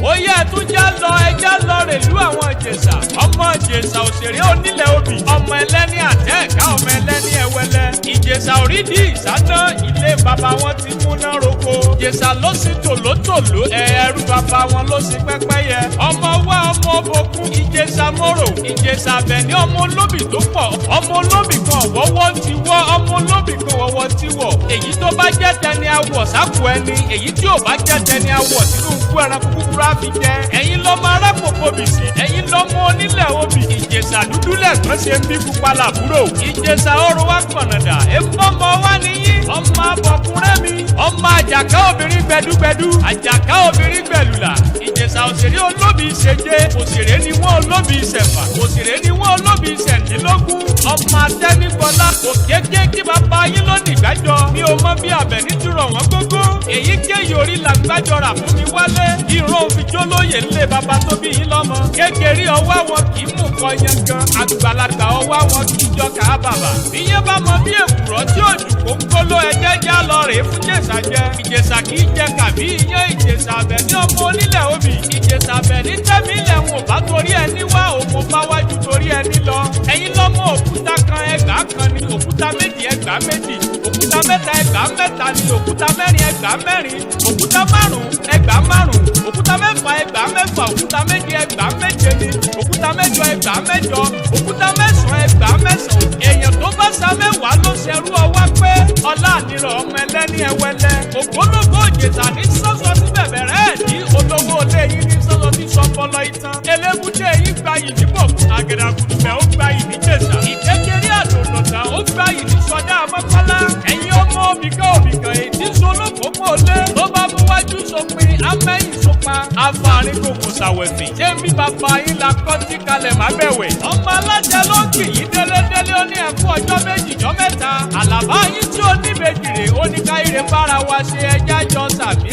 Ó yẹ tún já lọ, ẹja lọ rèlú àwọn Ìjẹ̀ṣà. Ọmọ Ìjẹ̀ṣà òṣèré onílẹ̀ obì, ọmọ ẹlẹ́ni àtẹ́ẹ̀ká, ọmọ ẹlẹ́ni ẹwẹlẹ. Ìjẹ̀ṣà òrídìí ìsáná, ilé bàbá wọn ti múná roko. Ìjẹ̀ṣà ló sì tòlótòló, ẹ̀ẹ́rú bàbá wọn ló sì pẹ́pẹ́yẹ. Ọmọ wa ọmọ bokun, Ìjẹ̀ṣà mòrò, Ìjẹ̀ṣà Àbẹ̀ní, ọmọ olóbì tó pọ̀, ọmọ olóbì kan wọ́wọ́ ti wọ́, ọmọ olóbì kan wọ́wọ́ ti wọ̀. Èyí tó bá jẹ́ tẹni awọ̀ sákò ẹni, èyí tí ò bá jẹ́ tẹni awọ̀ sínú ikú ẹranko kúkúrú á fi jẹ. Ẹ̀yin lọ́mọ arákòkò bìsì, ẹ̀yin lọ́mọ onílẹ̀ obì. Ìjẹ̀ṣà dúdú lẹ̀gbọ́n ṣe ń bí pupa làbúrò. Ìjẹ̀ṣà ọrọ̀ wa pọ̀nàdà, èmọ́mọ́ wa nìyí. Ọmọ abọ̀kúnrẹ́ mi, ọmọ àjàká obìnrin gbẹdúgbẹdú, àjàká obìnrin gbẹlùlà. Ìjẹ̀ṣà òṣèré olóbì ìṣèje, òṣèré ni wọ́n olóbì ìṣẹ̀fà, òṣèré ni wọ́n olóbì ìṣẹ̀ndínlógún. Ọmọ atẹ́nigbọ́lá òkèké kí bàbá yín lónìí gbájọ. Mi ò mọ bí Àbẹ̀ní ti rọ̀ wọ́n gógó. Èyíkéyìí orí la gbájọ rà fún mi wálé. Ìran òfin jólóyè ńlẹ̀ bàbá tó bí yín lọ́mọ. Kékeré ọwọ́ àwọn kì í mú kọ yangan. Àgbàlagbà ọwọ́ àwọn kì í jọ kàá bàbà. Ìyẹn bá mọ bí èkùrọ́ tí òjò kónkóló ẹjẹ́ já lọ rèé fún Ìjẹ̀ṣà jẹ. Ìjẹ̀ṣà kì í jẹ kàbí iyán. Ìjẹ̀ṣà Àbẹ̀ní ọmọ onílẹ̀ obì. Ìjẹ̀ṣà Àbẹ̀ní tẹ́mi ilẹ̀ wọn ò bá torí ẹni wá, òun bá wájú torí ẹni lọ. Ẹ̀yin lọ́mọ òkúta kan ẹgbàá kan ni, òkúta méjì ẹgbàá méjì, òkúta mẹ́ta ẹgbàá mẹ́ta ni, òkúta mẹ́rin ẹgbàá mẹ́rin, òkúta márùn-ún ẹgbàá márùn-ún, òkúta mẹ́fà ẹgbàá mẹ́fà, òkúta méje ẹgbàá méje ni, òkúta mẹ́jọ ẹgbàá mẹ́jọ, òkúta mẹ́sàn-án ẹgbàá mẹ́sàn-án. Èèyàn tó bá sa mẹ́wàá ló ṣerú ọwá pé ọlá àdìrọ̀ ọmọ ẹlẹ́ni ẹwẹlẹ. Ògbólógbò Ìjẹ̀ṣà ní sọ́sọ́ sí bẹ̀bẹ̀rẹ̀ ẹ̀ ní olówó ilé yín ní sọ́sọ́ sí sọ́pọlọ ìtàn. Elébùté yín gbayì ní Bọ̀kún, àgàdàgùdùbẹ̀ ó gbayì ní Jẹ̀ṣà. Ìkékeré àdòdòdà ó gbayì ní Sọdá Mọ́kọ́lá. Ẹ̀yin ọmọ òbíkan òbíkan èyí solókòókò lé. Tó bá mú wájú sópin, amẹ́yìn sópa. Afáàrin kòkò sàwẹ̀fì. Ṣé ń bí bàbá yín la kọ́ tí kalẹ̀ má bẹ̀wẹ̀? Ọmọ aláṣẹ ló kì í délédélé, ó ní ẹ̀kú ọjọ́ méjì jọ́ mẹ́ta. Àlàbá yín tí ó níbejì rè ó ní káyìrè bára wa ṣe ẹja jọ sàmí.